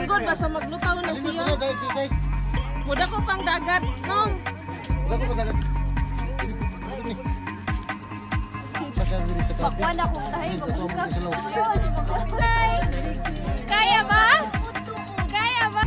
Man gud, basta maglutaw na siya. Wala tayo exercise. Muda ko pang dagat, no? Wala ko padagat. Pakwan akong tayo. Kaya ba? Kaya ba?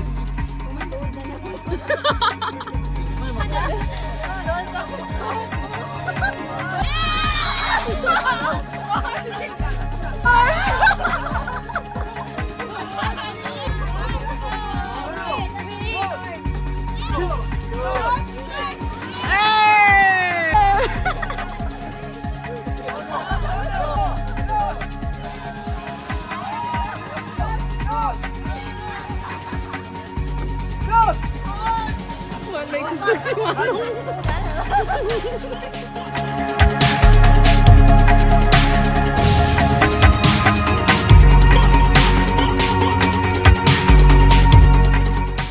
Walay kusog si Manong.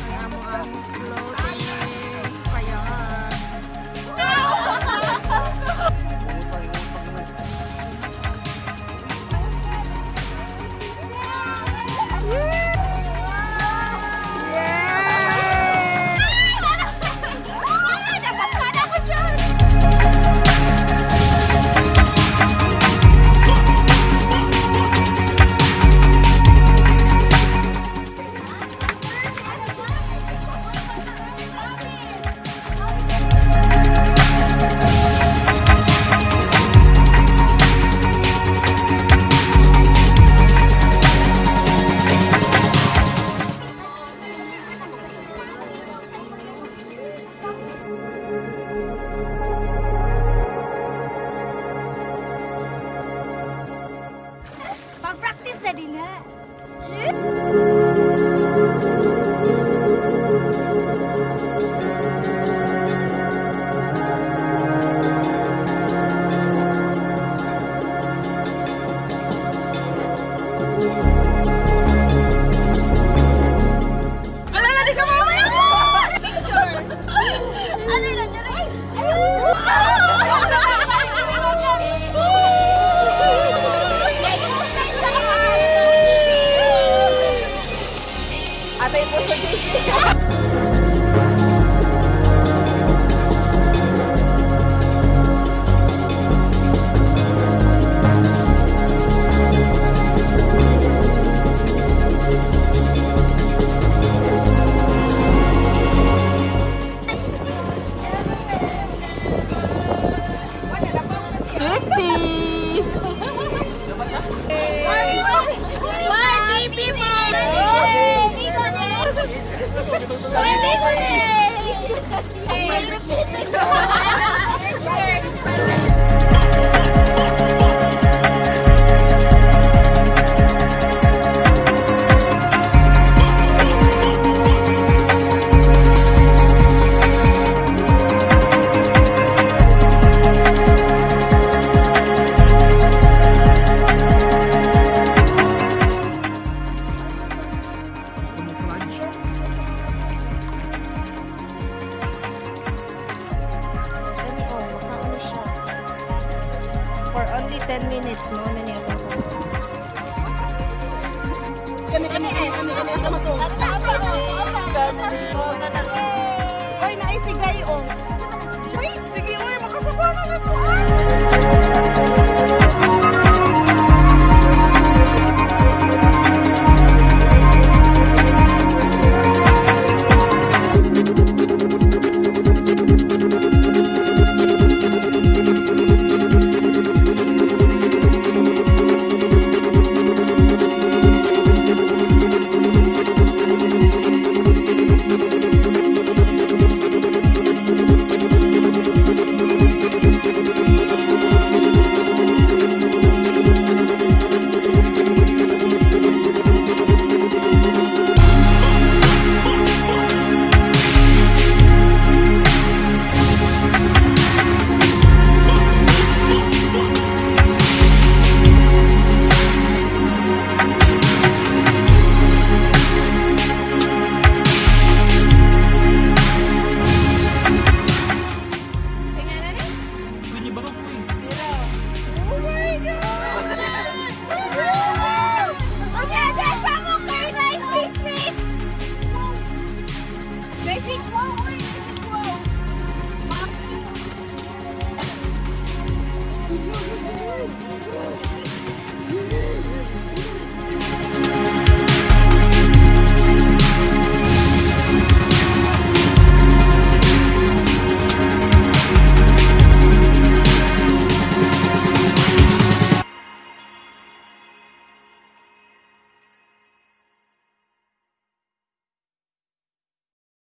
Ang amo ang floating kayak. Pag-practice na din ha. Wala na di ka mamaya! Picture! Ano na dyan ay? Atay po sa JC. Swifty! Party people! Kani oh, makaon siya. For only 10 minutes, mo na niya ako. Kani kani eh, kani kani sama to. Oy, naisigay oh. Uy, sige oy, makasama na ko.